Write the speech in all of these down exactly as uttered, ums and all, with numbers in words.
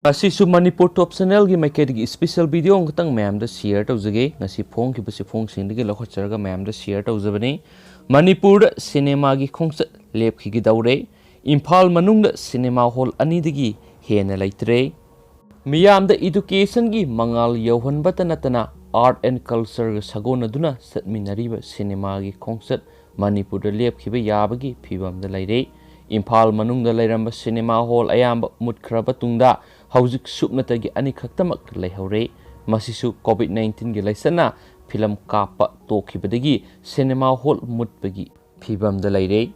ꯑꯁꯤꯁꯨ ꯃꯅꯤꯄꯨꯔ ꯇꯣꯞ ꯆꯦꯅꯦꯜꯒꯤ ꯃꯥꯏꯀꯩꯗꯒꯤ special video ꯑꯃꯈꯛꯇꯪ ꯃꯌꯥꯝꯗ ꯁꯤꯌꯔ ꯇꯧꯖꯒꯦ꯫ ꯉꯁꯤ ꯐꯣꯡꯈꯤꯕ ꯆꯦꯐꯣꯡꯁꯤꯡꯗꯒꯤ ꯂꯧꯈꯠꯆꯔꯒ ꯃꯌꯥꯝꯗ ꯁꯤꯌꯔ ꯇꯧꯖꯕꯅꯤ꯫ ꯃꯅꯤꯄꯨꯔꯗ ꯁꯤꯅꯦꯃꯥꯒꯤ ꯈꯣꯡꯆꯠ ꯂꯦꯞꯈꯤꯒꯗꯧꯔꯦ꯫ ꯏꯝꯐꯥꯜ ꯃꯅꯨꯡꯗ ꯁꯤꯅꯦꯃꯥ ꯍꯣꯜ ꯑꯅꯤꯗꯒꯤ ꯍꯦꯟꯅ ꯂꯩꯇ꯭ꯔꯦ꯫ ꯃꯤꯌꯥꯝꯗ ꯏꯗꯨꯀꯦꯁꯟꯒꯤ ꯃꯉꯥꯜ ꯌꯧꯍꯟꯕꯇ ꯅꯠꯇꯅ ꯑꯥꯔꯠ ꯑꯦꯟ ꯀꯜꯆꯔꯒ ꯁꯥꯒꯣꯟꯅꯗꯨꯅ ꯆꯠꯃꯤꯟꯅꯔꯤꯕ ꯁꯤꯅꯦꯃꯥꯒꯤ ꯈꯣꯡꯆꯠ ꯃꯅꯤꯄꯨꯔꯗ ꯂꯦꯞꯈꯤꯕ ꯌꯥꯕꯒꯤ ꯐꯤꯕꯝꯗ ꯂꯩꯔꯦ꯫ ꯏꯝꯐꯥꯜ ꯃꯅꯨꯡꯗ ꯂꯩꯔꯝꯕ ꯁꯤꯅꯦꯃꯥ ꯍꯣꯜ ꯑꯌꯥꯝꯕ ꯃꯨꯠꯈ꯭ꯔꯕ ꯇꯨꯡꯗ ꯍꯧꯖꯤꯛ ꯁꯨꯞꯅꯇꯒꯤ ꯑꯅꯤꯈꯛꯇꯃꯛ ꯂꯩꯍꯧꯔꯦ꯫ ꯃꯁꯤꯁꯨ ꯀꯣꯚꯤꯗ ꯅꯥꯏꯟꯇꯤꯟꯒꯤ ꯂꯥꯏꯆꯠꯅ ꯐꯤꯂꯝ ꯀꯥꯞꯄ ꯇꯣꯛꯈꯤꯕꯗꯒꯤ ꯁꯤꯅꯦꯃꯥ ꯍꯣꯜ ꯃꯨꯠꯄꯒꯤ ꯐꯤꯕꯝꯗ ꯂꯩꯔꯦ꯫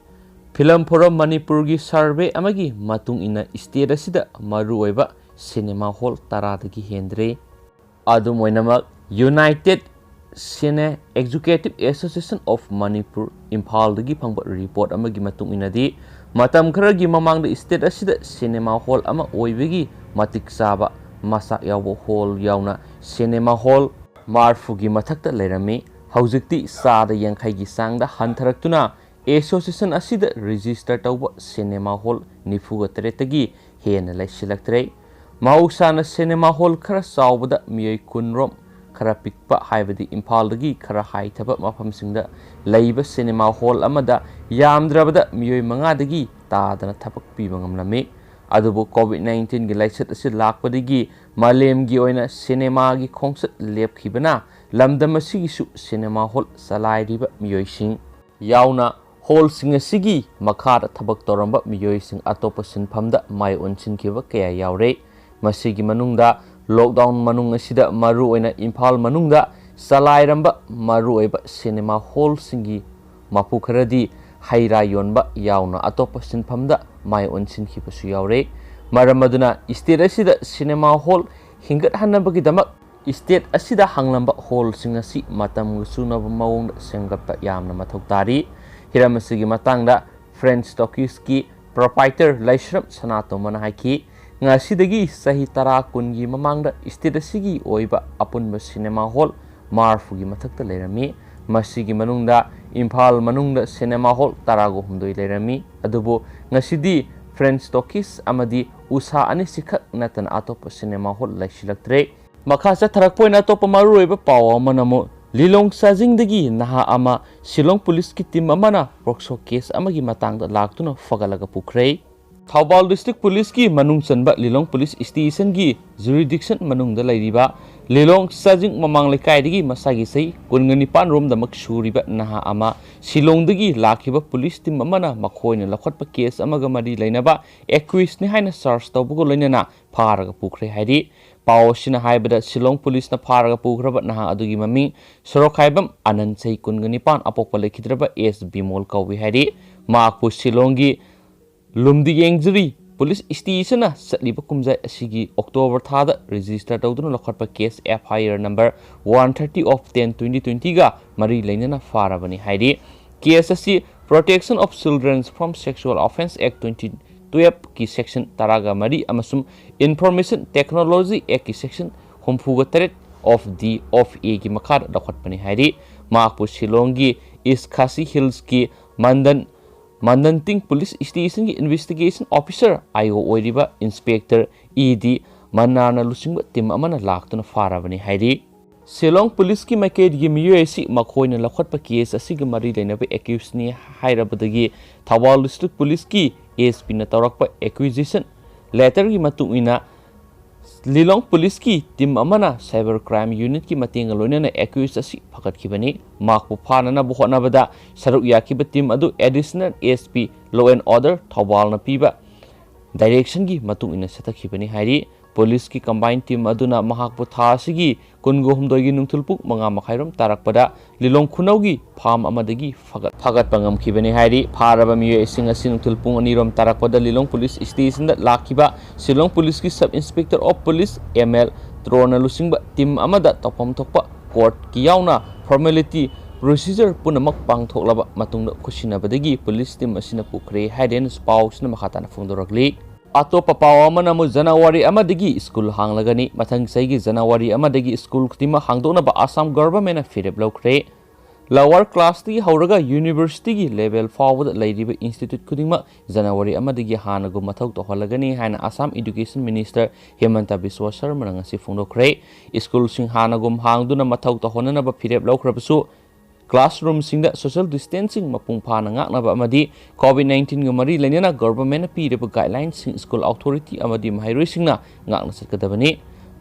ꯐꯤꯂꯝ ꯐꯣꯔꯝ ꯃꯅꯤꯄꯨꯔꯒꯤ ꯁꯔꯚꯦ ꯑꯃꯒꯤ ꯃꯇꯨꯡ ꯏꯟꯅ ꯁ꯭ꯇꯦꯠ ꯑꯁꯤꯗ ꯃꯔꯨꯑꯣꯏꯕ ꯁꯤꯅꯦꯃꯥ ꯍꯣꯜ ꯇꯔꯥꯗꯒꯤ ꯍꯦꯟꯗ꯭ꯔꯦ꯫ ꯑꯗꯨꯝ ꯑꯣꯏꯅꯃꯛ, ꯌꯨꯅꯥꯏꯇꯦꯗ ꯁꯤꯅꯦ ꯑꯦꯛꯖꯤꯀ꯭ꯌꯨꯇꯤꯚ ꯑꯦꯁꯣꯁꯤꯌꯦꯁꯟ ꯑꯣꯐ ꯃꯅꯤꯄꯨꯔ ꯏꯝꯐꯥꯜꯗꯒꯤ ꯐꯪꯕ ꯔꯤꯄꯣꯔꯠ ꯑꯃꯒꯤ ꯃꯇꯨꯡ ꯏꯟꯅꯗꯤ, ꯃꯇꯝ ꯈꯔꯒꯤ ꯃꯃꯥꯡꯗ ꯁ꯭ꯇꯦꯠ ꯑꯁꯤꯗ ꯁꯤꯅꯦꯃꯥ ꯍꯣꯜ ꯑꯃ ꯑꯣꯏꯕꯒꯤ ꯃꯇꯤꯛ ꯆꯥꯕ ꯃꯆꯥꯛ ꯌꯥꯎꯕ ꯍꯣꯜ ꯌꯥꯎꯅ ꯁꯤꯅꯦꯃꯥ ꯍꯣꯜ ꯃꯔꯐꯨꯒꯤ ꯃꯊꯛꯇ ꯂꯩꯔꯝꯃꯤ꯫ ꯍꯧꯖꯤꯛꯇꯤ ꯆꯥꯗ ꯌꯥꯡꯈꯩꯒꯤ ꯆꯥꯡꯗ ꯍꯟꯊꯔꯛꯇꯨꯅ ꯑꯦꯁꯣꯁꯤꯌꯦꯁꯟ ꯑꯁꯤꯗ ꯔꯦꯖꯤꯁꯇꯔ ꯇꯧꯕ ꯁꯤꯅꯦꯃꯥ ꯍꯣꯜ ꯅꯤꯐꯨꯒ ꯇꯔꯦꯠꯇꯒꯤ ꯍꯦꯟꯅ ꯂꯩꯁꯤꯜꯂꯛꯇ꯭ꯔꯦ꯫ ꯃꯍꯧꯁꯥꯅ ꯁꯤꯅꯦꯃꯥ ꯍꯣꯜ ꯈꯔ ꯆꯥꯎꯕꯗ ꯃꯤꯑꯣꯏ ꯀꯨꯟꯔꯣꯝ, ꯈꯔ ꯄꯤꯛꯄ ꯍꯥꯏꯕꯗꯤ ꯏꯝꯐꯥꯜꯗꯒꯤ ꯈꯔ ꯍꯥꯏꯊꯕ ꯃꯐꯝꯁꯤꯡꯗ ꯂꯩꯕ ꯁꯤꯅꯦꯃꯥ ꯍꯣꯜ ꯑꯃꯗ ꯌꯥꯝꯗ꯭ꯔꯕꯗ ꯃꯤꯑꯣꯏ ꯃꯉꯥꯗꯒꯤ ꯇꯥꯗꯅ ꯊꯕꯛ ꯄꯤꯕ ꯉꯝꯂꯝꯃꯤ꯫ ꯑꯗꯨꯕꯨ ꯀꯣꯚꯤꯗ ꯅꯥꯏꯟꯇꯤꯟꯒꯤ ꯂꯥꯏꯆꯠ ꯑꯁꯤ ꯂꯥꯛꯄꯗꯒꯤ ꯃꯥꯂꯦꯝꯒꯤ ꯑꯣꯏꯅ ꯁꯤꯅꯦꯃꯥꯒꯤ ꯈꯣꯡꯆꯠ ꯂꯦꯞꯈꯤꯕꯅ ꯂꯝꯗꯝ ꯑꯁꯤꯒꯤꯁꯨ ꯁꯤꯅꯦꯃꯥ ꯍꯣꯜ ꯆꯂꯥꯏꯔꯤꯕ ꯃꯤꯑꯣꯏꯁꯤꯡ ꯌꯥꯎꯅ ꯍꯣꯜꯁꯤꯡ ꯑꯁꯤꯒꯤ ꯃꯈꯥꯗ ꯊꯕꯛ ꯇꯧꯔꯝꯕ ꯃꯤꯑꯣꯏꯁꯤꯡ ꯑꯇꯣꯞꯄ ꯁꯤꯟꯐꯝꯗ ꯃꯥꯏ ꯑꯣꯟꯁꯤꯟꯈꯤꯕ ꯀꯌꯥ ꯌꯥꯎꯔꯦ꯫ ꯃꯁꯤꯒꯤ ꯃꯅꯨꯡꯗ ꯂꯣꯛꯗꯥꯎꯟ ꯃꯅꯨꯡ ꯑꯁꯤꯗ ꯃꯔꯨꯑꯣꯏꯅ ꯏꯝꯐꯥꯜ ꯃꯅꯨꯡꯗ ꯆꯂꯥꯏꯔꯝꯕ ꯃꯔꯨꯑꯣꯏꯕ ꯁꯤꯅꯦꯃꯥ ꯍꯣꯜꯁꯤꯡꯒꯤ ꯃꯄꯨ ꯈꯔꯗꯤ ꯍꯩ ꯔꯥ ꯌꯣꯟꯕ ꯌꯥꯎꯅ ꯑꯇꯣꯞꯄ ꯁꯤꯟꯐꯝꯗ ꯃꯥꯏ ꯑꯣꯟꯁꯤꯟꯈꯤꯕꯁꯨ ꯌꯥꯎꯔꯦ꯫ ꯃꯔꯝ ꯑꯗꯨꯅ ꯁ꯭ꯇꯦꯠ ꯑꯁꯤꯗ ꯁꯤꯅꯦꯃꯥ ꯍꯣꯜ ꯍꯤꯡꯒꯠꯍꯟꯅꯕꯒꯤꯗꯃꯛ ꯁ꯭ꯇꯦꯠ ꯑꯁꯤꯗ ꯍꯥꯡꯂꯝꯕ ꯍꯣꯜꯁꯤꯡ ꯑꯁꯤ ꯃꯇꯝꯒ ꯆꯨꯅꯕ ꯃꯑꯣꯡꯗ ꯁꯦꯝꯒꯠꯄ ꯌꯥꯝꯅ ꯃꯊꯧ ꯇꯥꯔꯤ꯫ ꯍꯤꯔꯝ ꯑꯁꯤꯒꯤ ꯃꯇꯥꯡꯗ ꯐ꯭ꯔꯦꯟꯁ ꯇꯣꯀꯤꯁꯀꯤ ꯄ꯭ꯔꯣꯄꯥꯏꯇꯔ ꯂꯩꯁ꯭ꯔꯝ ꯁꯅꯥꯇꯣꯝꯕꯅ ꯍꯥꯏꯈꯤ, "ꯉꯁꯤꯗꯒꯤ ꯆꯍꯤ ꯇꯔꯥ ꯀꯨꯟꯒꯤ ꯃꯃꯥꯡꯗ ꯁ꯭ꯇꯦꯠ ꯑꯁꯤꯒꯤ ꯑꯣꯏꯕ ꯑꯄꯨꯟꯕ ꯁꯤꯅꯦꯃꯥ ꯍꯣꯜ ꯃꯔꯐꯨꯒꯤ ꯃꯊꯛꯇ ꯂꯩꯔꯝꯃꯤ꯫ ꯃꯁꯤꯒꯤ ꯃꯅꯨꯡꯗ ꯏꯝꯐꯥꯜ ꯃꯅꯨꯡꯗ ꯁꯤꯅꯦꯃꯥ ꯍꯣꯜ ꯇꯔꯥꯒ ꯍꯨꯝꯗꯣꯏ ꯂꯩꯔꯝꯃꯤ꯫ ꯑꯗꯨꯕꯨ ꯉꯁꯤꯗꯤ Prince Talkies ꯑꯃꯗꯤ ꯎꯁꯥ ꯑꯅꯤꯁꯤꯈꯛ ꯅꯠꯇꯅ ꯑꯇꯣꯞꯄ ꯁꯤꯅꯦꯃꯥ ꯍꯣꯜ ꯂꯩꯁꯤꯜꯂꯛꯇ꯭ꯔꯦ꯫ ꯃꯈꯥ ꯆꯠꯊꯔꯛꯄ ꯑꯣꯏꯅ ꯑꯇꯣꯞꯄ ꯃꯔꯨꯑꯣꯏꯕ ꯄꯥꯎ ꯑꯃꯅ ꯑꯃꯨꯛ ꯂꯤꯂꯣꯡ ꯆꯥꯖꯤꯡꯗꯒꯤ ꯅꯍꯥ ꯑꯃ ꯁꯤꯂꯣꯡ ꯄꯨꯂꯤꯁꯀꯤ ꯇꯤꯝ ꯑꯃꯅ ꯄꯣꯛꯁꯣ ꯀꯦꯁ ꯑꯃꯒꯤ ꯃꯇꯥꯡꯗ ꯂꯥꯛꯇꯨꯅ ꯐꯒꯠꯂꯒ ꯄꯨꯈ꯭ꯔꯦ꯫ ꯊꯧꯕꯥꯜ ꯗꯤꯁꯇ꯭ꯔꯤꯛ ꯄꯨꯂꯤꯁꯀꯤ ꯃꯅꯨꯡ ꯆꯟꯕ ꯂꯤꯂꯣꯡ ꯄꯨꯂꯤꯁ ꯁ꯭ꯇꯦꯁꯟꯒꯤ ꯖꯨꯔꯤꯗꯤꯛꯁꯟ ꯃꯅꯨꯡꯗ ꯂꯩꯔꯤꯕ ꯂꯤꯂꯣꯡ ꯆꯥꯖꯤꯡ ꯃꯃꯥꯡ ꯂꯩꯀꯥꯏꯗꯒꯤ ꯃꯁꯥꯒꯤ ꯆꯍꯤ ꯀꯨꯟꯒ ꯅꯤꯄꯥꯟ ꯔꯣꯝꯗꯃꯛ ꯁꯨꯔꯤꯕ ꯅꯍꯥ ꯑꯃ ꯁꯤꯂꯣꯡꯗꯒꯤ ꯂꯥꯛꯈꯤꯕ ꯄꯨꯂꯤꯁ ꯇꯤꯝ ꯑꯃꯅ ꯃꯈꯣꯏꯅ ꯂꯧꯈꯠꯄ ꯀꯦꯁ ꯑꯃꯒ ꯃꯔꯤ ꯂꯩꯅꯕ ꯑꯦꯀ꯭ꯌꯨꯁꯅꯤ ꯍꯥꯏꯅ ꯆꯥꯔꯖ ꯇꯧꯕꯒ ꯂꯣꯏꯅꯅ ꯐꯥꯔꯒ ꯄꯨꯈ꯭ꯔꯦ ꯍꯥꯏꯔꯤ꯫ ꯄꯥꯎ ꯑꯁꯤꯅ ꯍꯥꯏꯕꯗ ꯁꯤꯂꯣꯡ ꯄꯨꯂꯤꯁꯅ ꯐꯥꯔꯒ ꯄꯨꯈ꯭ꯔꯕ ꯅꯍꯥ ꯑꯗꯨꯒꯤ ꯃꯃꯤꯡ ꯁꯣꯔꯣꯛꯈꯥꯏꯕꯝ ꯑꯅꯟ, ꯆꯍꯤ ꯀꯨꯟꯒ ꯅꯤꯄꯥꯟ, ꯑꯄꯣꯛꯄ ꯂꯩꯈꯤꯗ꯭ꯔꯕ ꯑꯦꯁ ꯕꯤꯃꯣꯜ ꯀꯧꯏ ꯍꯥꯏꯔꯤ꯫ ꯃꯍꯥꯛꯄꯨ ꯁꯤꯂꯣꯡꯒꯤ ꯂꯨꯝꯗꯤꯌꯦꯡꯖꯔꯤ ꯄꯨꯂꯤꯁ ꯁ꯭ꯇꯦꯁꯟꯅ ꯆꯠꯂꯤꯕ ꯀꯨꯝꯖꯥ ꯑꯁꯤꯒꯤ ꯑꯣꯛꯇꯣꯕꯔ ꯊꯥꯗ ꯔꯦꯖꯤꯁꯇꯔ ꯇꯧꯗꯨꯅ ꯂꯧꯈꯠꯄ case F I R number one thirty of ten twenty twenty ꯒ ꯃꯔꯤ ꯂꯩꯅꯅ ꯐꯥꯔꯕꯅꯤ ꯍꯥꯏꯔꯤ꯫ ꯀꯦꯁ ꯑꯁꯤ Protection of Children from Sexual Offence Act twenty twelve ꯀꯤ ꯁꯦꯛꯁꯟ ꯇꯔꯥꯒ ꯃꯔꯤ ꯑꯃꯁꯨꯡ Information Technology Act ꯀꯤ ꯁꯦꯛꯁꯟ ꯍꯨꯝꯐꯨꯒ ꯇꯔꯦꯠ of D of A ꯒꯤ ꯃꯈꯥꯗ ꯂꯧꯈꯠꯄꯅꯤ ꯍꯥꯏꯔꯤ꯫ ꯃꯍꯥꯛꯄꯨ ꯁꯤꯂꯣꯡꯒꯤ ꯏꯁ ꯈꯥꯁꯤ ꯍꯤꯜꯁꯀꯤ ꯃꯟꯗꯟ ꯃꯟꯗꯟꯇꯤꯡ ꯄꯨꯂꯤꯁ ꯁ꯭ꯇꯦꯁꯟꯒꯤ ꯏꯟꯚꯦꯁꯇꯤꯒꯦꯁꯟ ꯑꯣꯐꯤꯁꯔ, ꯑꯥꯏ ꯑꯣ, ꯑꯣꯏꯔꯤꯕ ꯏꯟꯁꯄꯦꯛꯇꯔ ꯏ ꯗꯤ ꯃꯟꯅꯥꯅ ꯂꯨꯆꯤꯡꯕ ꯇꯤꯝ ꯑꯃꯅ ꯂꯥꯛꯇꯨꯅ ꯐꯥꯔꯕꯅꯤ ꯍꯥꯏꯔꯤ꯫ ꯁꯤꯂꯣꯡ ꯄꯨꯂꯤꯁꯀꯤ ꯃꯥꯏꯀꯩꯗꯒꯤ ꯃꯤꯑꯣꯏ ꯑꯁꯤ ꯃꯈꯣꯏꯅ ꯂꯧꯈꯠꯄ ꯀꯦꯁ ꯑꯁꯤꯒ ꯃꯔꯤ ꯂꯩꯅꯕ ꯑꯦꯀ꯭ꯌꯨꯁꯅꯤ ꯍꯥꯏꯔꯕꯗꯒꯤ ꯊꯧꯕꯥꯜ ꯗꯤꯁꯇ꯭ꯔꯤꯛ ꯄꯨꯂꯤꯁꯀꯤ ꯑꯦꯁ ꯄꯤꯅ ꯇꯧꯔꯛꯄ ꯑꯦꯀ꯭ꯌꯨꯖꯦꯁꯟ ꯂꯦꯇꯔꯒꯤ ꯃꯇꯨꯡ ꯏꯟꯅ ꯂꯤꯂꯣꯡ ꯄꯨꯂꯤꯁꯀꯤ ꯇꯤꯝ ꯑꯃꯅ ꯁꯥꯏꯕꯔ ꯀ꯭ꯔꯥꯏꯝ ꯌꯨꯅꯤꯠꯀꯤ ꯃꯇꯦꯡꯒ ꯂꯣꯏꯅꯅ ꯑꯦꯀ꯭ꯌꯨꯁ ꯑꯁꯤ ꯐꯒꯠꯈꯤꯕꯅꯤ꯫ ꯃꯍꯥꯛꯄꯨ ꯐꯥꯅꯅꯕ ꯍꯣꯠꯅꯕꯗ ꯁꯔꯨꯛ ꯌꯥꯈꯤꯕ ꯇꯤꯝ ꯑꯗꯨ additional S P Law and Order ꯊꯧꯕꯥꯜꯅ ꯄꯤꯕ ꯗꯥꯏꯔꯦꯛꯁꯟꯒꯤ ꯃꯇꯨꯡ ꯏꯟꯅ ꯆꯠꯊꯈꯤꯕꯅꯤ ꯍꯥꯏꯔꯤ꯫ ꯄꯨꯂꯤꯁꯀꯤ ꯀꯝꯕꯥꯏꯟ ꯇꯤꯝ ꯑꯗꯨꯅ ꯃꯍꯥꯛꯄꯨ ꯊꯥ ꯑꯁꯤꯒꯤ ꯀꯨꯟꯒ ꯍꯨꯝꯗꯣꯏꯒꯤ ꯅꯨꯡꯊꯤꯜ ꯄꯨꯡ ꯃꯉꯥ ꯃꯈꯥꯏꯔꯣꯝ ꯇꯥꯔꯛꯄꯗ ꯂꯤꯂꯣꯡ ꯈꯨꯅꯧꯒꯤ ꯐꯥꯝ ꯑꯃꯗꯒꯤ ꯐꯒꯠ-, ꯐꯒꯠꯄ ꯉꯝꯈꯤꯕꯅꯤ ꯍꯥꯏꯔꯤ꯫ ꯐꯥꯔꯕ ꯃꯤꯑꯣꯏꯁꯤꯡ ꯑꯁꯤ ꯅꯨꯡꯊꯤꯜ ꯄꯨꯡ ꯑꯅꯤꯔꯣꯝ ꯇꯥꯔꯛꯄꯗ ꯂꯤꯂꯣꯡ ꯄꯨꯂꯤꯁ ꯁ꯭ꯇꯦꯁꯟꯗ ꯂꯥꯛꯈꯤꯕ ꯁꯤꯂꯣꯡ ꯄꯨꯂꯤꯁꯀꯤ sub inspector of police M L ꯇ꯭ꯔꯣꯅ ꯂꯨꯆꯤꯡꯕ ꯇꯤꯝ ꯑꯃꯗ ꯇꯧꯐꯝ ꯊꯣꯛꯄ ꯀꯣꯔꯠꯀꯤ ꯌꯥꯎꯅ ꯐꯣꯔꯃꯦꯂꯤꯇꯤ ꯄ꯭ꯔꯣꯁꯤꯖꯔ ꯄꯨꯝꯅꯃꯛ ꯄꯥꯡꯊꯣꯛꯂꯕ ꯃꯇꯨꯡꯗ ꯈꯨꯠꯁꯤꯟꯅꯕꯗꯒꯤ ꯄꯨꯂꯤꯁ ꯇꯤꯝ ꯑꯁꯤꯅ ꯄꯨꯈ꯭ꯔꯦ ꯍꯥꯏꯔꯦꯅ ꯄꯥꯎꯁꯤꯅ ꯃꯈꯥ ꯇꯥꯅ ꯐꯣꯡꯗꯣꯔꯛꯂꯤ꯫ ꯑꯇꯣꯞꯄ ꯄꯥꯎ ꯑꯃꯅ ꯑꯃꯨꯛ ꯖꯅꯋꯥꯔꯤ ꯑꯃꯗꯒꯤ ꯁ꯭ꯀꯨꯜ ꯍꯥꯡꯂꯒꯅꯤ꯫ ꯃꯊꯪ ꯆꯍꯤꯒꯤ ꯖꯅꯋꯥꯔꯤ ꯑꯃꯗꯒꯤ ꯁ꯭ꯀꯨꯜ ꯈꯨꯗꯤꯡꯃꯛ ꯍꯥꯡꯗꯣꯛꯅꯕ ꯑꯁꯥꯝ ꯒꯚꯔꯟꯃꯦꯟꯠꯅ ꯐꯤꯔꯦꯞ ꯂꯧꯈ꯭ꯔꯦ꯫ Lower classꯇꯒꯤ ꯍꯧꯔꯒ universityꯒꯤ level ꯐꯥꯎꯕꯗ ꯂꯩꯔꯤꯕ institute ꯈꯨꯗꯤꯡꯃꯛ January ꯑꯃꯗꯒꯤ ꯍꯥꯟꯅꯒꯨꯝ ꯃꯊꯧ ꯇꯧꯍꯜꯂꯒꯅꯤ ꯍꯥꯏꯅ Assam Education Minister ꯍꯤꯃꯟꯇ ꯕꯤꯁ꯭ꯋ ꯁꯔꯃꯅ ꯉꯁꯤ ꯐꯣꯡꯗꯣꯛꯈ꯭ꯔꯦ꯫ ꯁ꯭ꯀꯨꯜꯁꯤꯡ ꯍꯥꯟꯅꯒꯨꯝ ꯍꯥꯡꯗꯨꯅ ꯃꯊꯧ ꯇꯧꯍꯟꯅꯅꯕ ꯐꯤꯔꯦꯞ ꯂꯧꯈ꯭ꯔꯕꯁꯨ, classroomꯁꯤꯡꯗ social distancing ꯃꯄꯨꯡ ꯐꯥꯅ ꯉꯥꯛꯅꯕ ꯑꯃꯗꯤ COVID nineteen ꯒ ꯃꯔꯤ ꯂꯩꯅꯅ governmentꯅ ꯄꯤꯔꯤꯕ guidelineꯁꯤꯡ school authority ꯑꯃꯗꯤ ꯃꯍꯩꯔꯣꯏꯁꯤꯡꯅ ꯉꯥꯛꯅ ꯆꯠꯀꯗꯕꯅꯤ꯫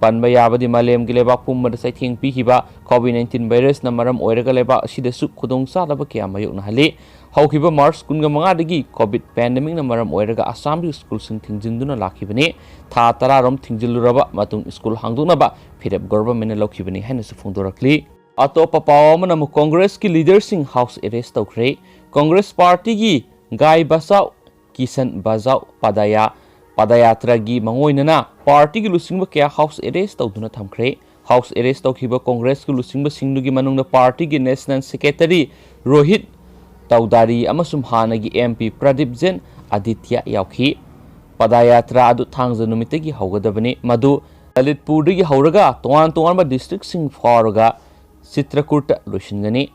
ꯄꯟꯕ ꯌꯥꯕꯗꯤ, ꯃꯥꯂꯦꯝꯒꯤ ꯂꯩꯕꯥꯛ ꯄꯨꯝꯕꯗ ꯆꯩꯊꯦꯡ ꯄꯤꯈꯤꯕ COVID nineteen virusꯅ ꯃꯔꯝ ꯑꯣꯏꯔꯒ ꯂꯩꯕꯥꯛ ꯑꯁꯤꯗꯁꯨ ꯈꯨꯗꯣꯡꯆꯥꯗꯕ ꯀꯌꯥ ꯃꯥꯌꯣꯛꯅꯍꯜꯂꯤ꯫ ꯍꯧꯈꯤꯕ March ꯀꯨꯟꯃꯉꯥꯗꯒꯤ COVID pandemicꯅ ꯃꯔꯝ ꯑꯣꯏꯔꯒ ꯑꯁꯥꯝꯒꯤ ꯁ꯭ꯀꯨꯜꯁꯤꯡ ꯊꯤꯡꯖꯤꯟꯗꯨꯅ ꯂꯥꯛꯈꯤꯕꯅꯤ꯫ ꯊꯥ ꯇꯔꯥꯔꯣꯝ ꯊꯤꯡꯖꯤꯜꯂꯨꯔꯕ ꯃꯇꯨꯡ ꯁ꯭ꯀꯨꯜ ꯍꯥꯡꯗꯣꯛꯅꯕ ꯐꯤꯔꯦꯞ governmentꯅ ꯂꯧꯈꯤꯕꯅꯤ ꯍꯥꯏꯅꯁꯨ ꯐꯣꯡꯗꯣꯔꯛꯂꯤ꯫ ꯑꯇꯣꯞꯄ ꯄꯥꯎ ꯑꯃꯅ ꯑꯃꯨꯛ ꯀꯣꯡꯒ꯭ꯔꯦꯁꯀꯤ leaderꯁꯤꯡ house arrest ꯇꯧꯈ꯭ꯔꯦ꯫ ꯀꯣꯡꯒ꯭ꯔꯦꯁ ꯄꯥꯔꯇꯤꯒꯤ ꯒꯥꯏ ꯕꯆꯥꯎ ꯀꯤꯁꯟ ꯕꯖꯥꯎ ꯄꯗꯌꯥ ꯄꯗꯌꯥꯇ꯭ꯔꯒꯤ ꯃꯥꯡꯑꯣꯏꯅꯅ ꯄꯥꯔꯇꯤꯒꯤ ꯂꯨꯆꯤꯡꯕ ꯀꯌꯥ house arrest ꯇꯧꯗꯨꯅ ꯊꯝꯈ꯭ꯔꯦ꯫ House arrest ꯇꯧꯈꯤꯕ ꯀꯣꯡꯒ꯭ꯔꯦꯁꯀꯤ ꯂꯨꯆꯤꯡꯕꯁꯤꯡꯗꯨꯒꯤ ꯃꯅꯨꯡꯗ ꯄꯥꯔꯇꯤꯒꯤ national secretary ꯔꯣꯍꯤꯠ ꯇꯧꯗꯥꯔꯤ ꯑꯃꯁꯨꯡ ꯍꯥꯟꯅꯒꯤ MP ꯄ꯭ꯔꯗꯤꯞ ꯖꯦꯟ ꯑꯗꯤꯇ꯭ꯌ ꯌꯥꯎꯈꯤ꯫ ꯄꯗꯌꯥꯇ꯭ꯔꯥ ꯑꯗꯨ ꯊꯥꯡꯖ ꯅꯨꯃꯤꯠꯇꯒꯤ ꯍꯧꯒꯗꯕꯅꯤ꯫ ꯃꯗꯨ ꯂꯂꯤꯠꯄꯨꯔꯗꯒꯤ ꯍꯧꯔꯒ ꯇꯣꯉꯥꯟ ꯇꯣꯉꯥꯟꯕ districtꯁꯤꯡ ꯐꯥꯎꯔꯒ ꯆꯤꯇ꯭ꯔꯀꯨꯠꯇ ꯂꯣꯏꯁꯤꯟꯒꯅꯤ꯫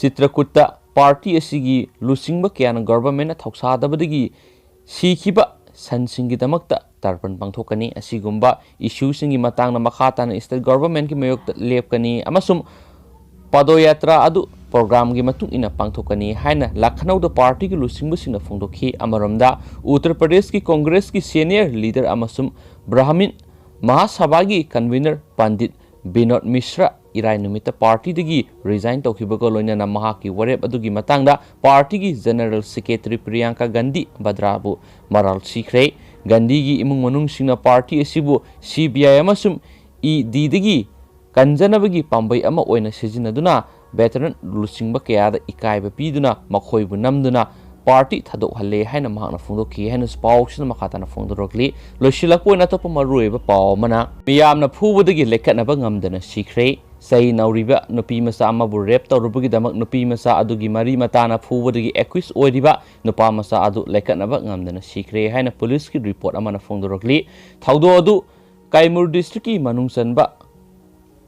ꯆꯤꯇ꯭ꯔꯀꯨꯠꯇ ꯄꯥꯔꯇꯤ ꯑꯁꯤꯒꯤ ꯂꯨꯆꯤꯡꯕ ꯀꯌꯥꯅ governmentꯅ ꯊꯧꯁꯥꯗꯕꯗꯒꯤ ꯁꯤꯈꯤꯕ ꯁꯟꯁꯤꯡꯒꯤꯗꯃꯛꯇ ꯇꯔꯄꯟ ꯄꯥꯡꯊꯣꯛꯀꯅꯤ꯫ ꯑꯁꯤꯒꯨꯝꯕ issueꯁꯤꯡꯒꯤ ꯃꯇꯥꯡꯗ ꯃꯈꯥ ꯇꯥꯅ state governmentꯀꯤ ꯃꯥꯌꯣꯛꯇ ꯂꯦꯞꯀꯅꯤ ꯑꯃꯁꯨꯡ ꯄꯗꯣꯌꯥꯇ꯭ꯔꯥ ꯑꯗꯨ programꯒꯤ ꯃꯇꯨꯡ ꯏꯟꯅ ꯄꯥꯡꯊꯣꯛꯀꯅꯤ ꯍꯥꯏꯅ ꯂꯈꯅꯧꯗ ꯄꯥꯔꯇꯤꯒꯤ ꯂꯨꯆꯤꯡꯕꯁꯤꯡꯅ ꯐꯣꯡꯗꯣꯛꯈꯤ꯫ ꯑꯃꯔꯣꯝꯗ, ꯎꯠꯇꯔ ꯄ꯭ꯔꯗꯦꯁꯀꯤ ꯀꯣꯡꯒ꯭ꯔꯦꯁꯀꯤ senior leader ꯑꯃꯁꯨꯡ ꯕ꯭ꯔꯥꯍꯃꯤꯟ ꯃꯍꯥꯁꯚꯥꯒꯤ convener ꯄꯟꯗꯤꯠ ꯕꯤꯅꯣꯗ ꯃꯤꯁ꯭ꯔ ꯏꯔꯥꯏ ꯅꯨꯃꯤꯠꯇ ꯄꯥꯔꯇꯤꯗꯒꯤ resign ꯇꯧꯈꯤꯕꯒ ꯂꯣꯏꯅꯅ ꯃꯍꯥꯛꯀꯤ ꯋꯥꯔꯦꯞ ꯑꯗꯨꯒꯤ ꯃꯇꯥꯡꯗ ꯄꯥꯔꯇꯤꯒꯤ general secretary ꯄ꯭ꯔꯤꯌꯥꯡꯀꯥ ꯒꯥꯟꯙꯤ ꯚꯗ꯭ꯔꯥꯕꯨ ꯃꯔꯥꯜ ꯁꯤꯈ꯭ꯔꯦ꯫ ꯒꯥꯟꯙꯤꯒꯤ ꯏꯃꯨꯡ ꯃꯅꯨꯡꯁꯤꯡꯅ ꯄꯥꯔꯇꯤ ꯑꯁꯤꯕꯨ CBI ꯑꯃꯁꯨꯡ EDꯗꯒꯤ ꯀꯟꯖꯅꯕꯒꯤ ꯄꯥꯝꯕꯩ ꯑꯃ ꯑꯣꯏꯅ ꯁꯤꯖꯤꯟꯅꯗꯨꯅ veteran ꯂꯨꯆꯤꯡꯕ ꯀꯌꯥꯗ ꯏꯀꯥꯏꯕ ꯄꯤꯗꯨꯅ ꯃꯈꯣꯏꯕꯨ ꯅꯝꯗꯨꯅ ꯄꯥꯔꯇꯤ ꯊꯥꯗꯣꯛꯍꯜꯂꯦ ꯍꯥꯏꯅ ꯃꯍꯥꯛꯅ ꯐꯣꯡꯗꯣꯛꯈꯤ ꯍꯥꯏꯅꯁꯨ ꯄꯥꯎꯁꯤꯅ ꯃꯈꯥ ꯇꯥꯅ ꯐꯣꯡꯗꯣꯔꯛꯂꯤ꯫ ꯂꯣꯏꯁꯤꯜꯂꯛꯄ ꯑꯣꯏꯅ ꯑꯇꯣꯞꯄ ꯃꯔꯨꯑꯣꯏꯕ ꯄꯥꯎ ꯑꯃꯅ, ꯃꯤꯌꯥꯝꯅ ꯐꯨꯕꯗꯒꯤ ꯂꯩꯈꯠꯅꯕ ꯉꯝꯗꯅ ꯁꯤꯈ꯭ꯔꯦ꯫ ꯆꯍꯤ ꯅꯧꯔꯤꯕ ꯅꯨꯄꯤ ꯃꯆꯥ ꯑꯃꯕꯨ rape ꯇꯧꯔꯨꯕꯒꯤꯗꯃꯛ ꯅꯨꯄꯤ ꯃꯆꯥ ꯑꯗꯨꯒꯤ ꯃꯔꯤ ꯃꯇꯥꯅ ꯐꯨꯕꯗꯒꯤ accused ꯑꯣꯏꯔꯤꯕ ꯅꯨꯄꯥ ꯃꯆꯥ ꯑꯗꯨ ꯂꯩꯈꯠꯅꯕ ꯉꯝꯗꯅ ꯁꯤꯈ꯭ꯔꯦ ꯍꯥꯏꯅ ꯄꯨꯂꯤꯁꯀꯤ report ꯑꯃꯅ ꯐꯣꯡꯗꯣꯔꯛꯂꯤ꯫ ꯊꯧꯗꯣꯛ ꯑꯗꯨ ꯀꯥꯏꯃꯨꯔ districtꯀꯤ ꯃꯅꯨꯡ ꯆꯟꯕ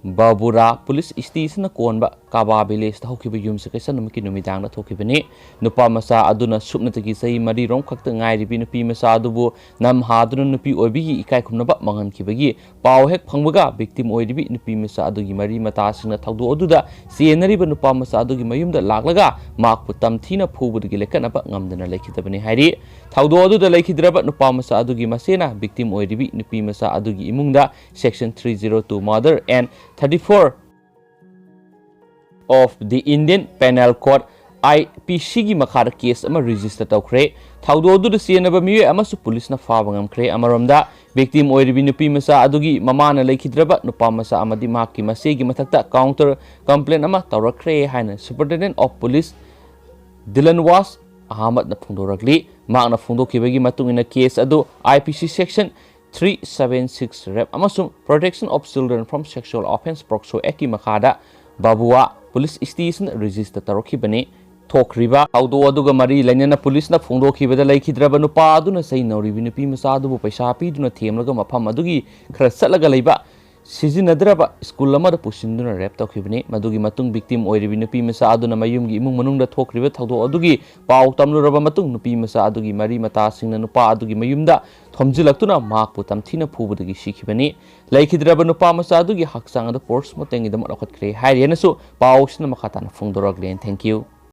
ꯕꯕꯨꯔꯥ police stationꯅ ꯀꯣꯟꯕ ꯀꯥꯕꯥ ꯚꯤꯂꯦꯖꯇ ꯍꯧꯈꯤꯕ ꯌꯨꯝꯁꯀꯩꯁ ꯅꯨꯃꯤꯠꯀꯤ ꯅꯨꯃꯤꯗꯥꯡꯗ ꯊꯣꯛꯈꯤꯕꯅꯤ꯫ ꯅꯨꯄꯥ ꯃꯆꯥ ꯑꯗꯨꯅ ꯁꯨꯞꯅꯇꯒꯤ ꯆꯍꯤ ꯃꯔꯤꯔꯣꯝ ꯈꯛꯇ ꯉꯥꯏꯔꯤꯕꯤ ꯅꯨꯄꯤ ꯃꯆꯥ ꯑꯗꯨꯕꯨ ꯅꯝꯍꯥꯗꯨꯅ ꯅꯨꯄꯤ ꯑꯣꯏꯕꯤꯒꯤ ꯏꯀꯥꯏ ꯈꯨꯝꯅꯕ ꯃꯥꯡꯍꯟꯈꯤꯕꯒꯤ ꯄꯥꯎ ꯍꯦꯛ ꯐꯪꯕꯒ victim ꯑꯣꯏꯔꯤꯕꯤ ꯅꯨꯄꯤ ꯃꯆꯥ ꯑꯗꯨꯒꯤ ꯃꯔꯤ ꯃꯇꯥꯁꯤꯡꯅ ꯊꯧꯗꯣꯛ ꯑꯗꯨꯗ ꯆꯦꯟꯅꯔꯤꯕ ꯅꯨꯄꯥ ꯃꯆꯥ ꯑꯗꯨꯒꯤ ꯃꯌꯨꯝꯗ ꯂꯥꯛꯂꯒ ꯃꯍꯥꯛꯄꯨ ꯇꯝꯊꯤꯅ ꯐꯨꯕꯗꯒꯤ ꯂꯦꯞꯈꯠꯅꯕ ꯉꯝꯗꯅ ꯂꯩꯈꯤꯗꯕꯅꯤ ꯍꯥꯏꯔꯤ꯫ ꯊꯧꯗꯣꯛ ꯑꯗꯨꯗ ꯂꯩꯈꯤꯗ꯭ꯔꯕ ꯅꯨꯄꯥ ꯃꯆꯥ ꯑꯗꯨꯒꯤ ꯃꯆꯦꯅ victim ꯑꯣꯏꯔꯤꯕꯤ ꯅꯨꯄꯤ ꯃꯆꯥ ꯑꯗꯨꯒꯤ ꯏꯃꯨꯡꯗ section three zero two murder and thirty four of the Indian Penal Code, I P C ꯒꯤ ꯃꯈꯥꯗ case ꯑꯃ register ꯇꯧꯈ꯭ꯔꯦ꯫ ꯊꯧꯗꯣꯛ ꯑꯗꯨꯗ ꯆꯦꯟꯅꯕ ꯃꯤꯑꯣꯏ ꯑꯃꯁꯨ ꯄꯨꯂꯤꯁꯅ ꯐꯥꯕ ꯉꯝꯈ꯭ꯔꯦ꯫ ꯑꯃꯔꯣꯝꯗ, victim ꯑꯣꯏꯔꯤꯕꯤ ꯅꯨꯄꯤ ꯃꯆꯥ ꯑꯗꯨꯒꯤ ꯃꯃꯥꯅ ꯂꯩꯈꯤꯗ꯭ꯔꯕ ꯅꯨꯄꯥ ꯃꯆꯥ ꯑꯃꯗꯤ ꯃꯍꯥꯛꯀꯤ ꯃꯆꯦꯒꯤ ꯃꯊꯛꯇ counter complaint ꯑꯃ ꯇꯧꯔꯛꯈ꯭ꯔꯦ ꯍꯥꯏꯅ Superintendent of Police ꯗꯤꯂꯟꯋꯥꯁ ꯑꯍꯃꯗꯅ ꯐꯣꯡꯗꯣꯔꯛꯂꯤ꯫ ꯃꯍꯥꯛꯅ ꯐꯣꯡꯗꯣꯛꯈꯤꯕꯒꯤ ꯃꯇꯨꯡ ꯏꯟꯅ, case ꯑꯗꯨ I P C section three seven six rape ꯑꯃꯁꯨꯡ Protection of Children from Sexual Offence, ꯄꯣꯛꯁꯣ ꯑꯦꯛꯀꯤ ꯃꯈꯥꯗ ꯕꯥꯕꯨꯋꯥ ꯄꯨꯂꯤꯁ ꯁ꯭ꯇꯦꯁꯟ register ꯇꯧꯔꯛꯈꯤꯕꯅꯤ꯫ ꯊꯣꯛꯈ꯭ꯔꯤꯕ ꯊꯧꯗꯣꯛ ꯑꯗꯨꯒ ꯃꯔꯤ ꯂꯩꯅꯅ ꯄꯨꯂꯤꯁꯅ ꯐꯣꯡꯗꯣꯛꯈꯤꯕꯗ, ꯂꯩꯈꯤꯗ꯭ꯔꯕ ꯅꯨꯄꯥ ꯑꯗꯨꯅ ꯆꯍꯤ ꯅꯧꯔꯤꯕꯤ ꯅꯨꯄꯤ ꯃꯆꯥ ꯑꯗꯨꯕꯨ ꯄꯩꯁꯥ ꯄꯤꯗꯨꯅ ꯊꯦꯝꯂꯒ ꯃꯐꯝ ꯑꯗꯨꯒꯤ ꯈꯔ ꯆꯠꯂꯒ ꯂꯩꯕ ꯁꯤꯖꯤꯟꯅꯗ꯭ꯔꯕ ꯁ꯭ꯀꯨꯜ ꯑꯃꯗ ꯄꯨꯁꯤꯟꯗꯨꯅ rape ꯇꯧꯈꯤꯕꯅꯤ꯫ ꯃꯗꯨꯒꯤ ꯃꯇꯨꯡ, victim ꯑꯣꯏꯔꯤꯕꯤ ꯅꯨꯄꯤ ꯃꯆꯥ ꯑꯗꯨꯅ ꯃꯌꯨꯝꯒꯤ ꯏꯃꯨꯡ ꯃꯅꯨꯡꯗ ꯊꯣꯛꯈ꯭ꯔꯤꯕ ꯊꯧꯗꯣꯛ ꯑꯗꯨꯒꯤ ꯄꯥꯎ ꯇꯝꯂꯨꯔꯕ ꯃꯇꯨꯡ, ꯅꯨꯄꯤ ꯃꯆꯥ ꯑꯗꯨꯒꯤ ꯃꯔꯤ ꯃꯇꯥꯁꯤꯡꯅ ꯅꯨꯄꯥ ꯑꯗꯨꯒꯤ ꯃꯌꯨꯝꯗ ꯊꯣꯝꯖꯤꯜꯂꯛꯇꯨꯅ ꯃꯍꯥꯛꯄꯨ ꯇꯝꯊꯤꯅ ꯐꯨꯕꯗꯒꯤ ꯁꯤꯈꯤꯕꯅꯤ꯫ ꯂꯩꯈꯤꯗ꯭ꯔꯕ ꯅꯨꯄꯥ ꯃꯆꯥ ꯑꯗꯨꯒꯤ ꯍꯛꯆꯥꯡ ꯑꯗꯨ post mortemꯒꯤꯗꯃꯛ ꯂꯧꯈꯠꯈ꯭ꯔꯦ ꯍꯥꯏꯔꯤ ꯍꯥꯏꯅꯁꯨ ꯄꯥꯎꯁꯤꯅ ꯃꯈꯥ ꯇꯥꯅ ꯐꯣꯡꯗꯣꯔꯛꯂꯤ꯫ Thank you꯫